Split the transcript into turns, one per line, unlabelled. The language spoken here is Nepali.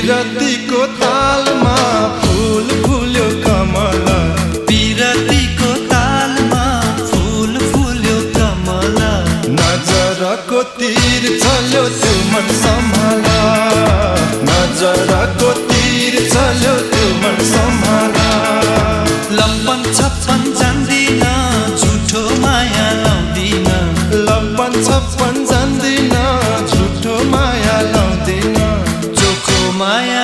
पिरतीको तालमा फूल फुल्यो कमला
पिरतीको तालमा फूल फुल्यो कमला
नजरको तीर चल्यो त्यो मन सम्हाला नजरको तीर चल्यो त्यो मन सम्हाला
लम्पन छप्पन जान्दिन झुठो माया लाउँदिन
लम्पन छप्पन जान्दिन झुठो माया लाउँदिन
चोखो माया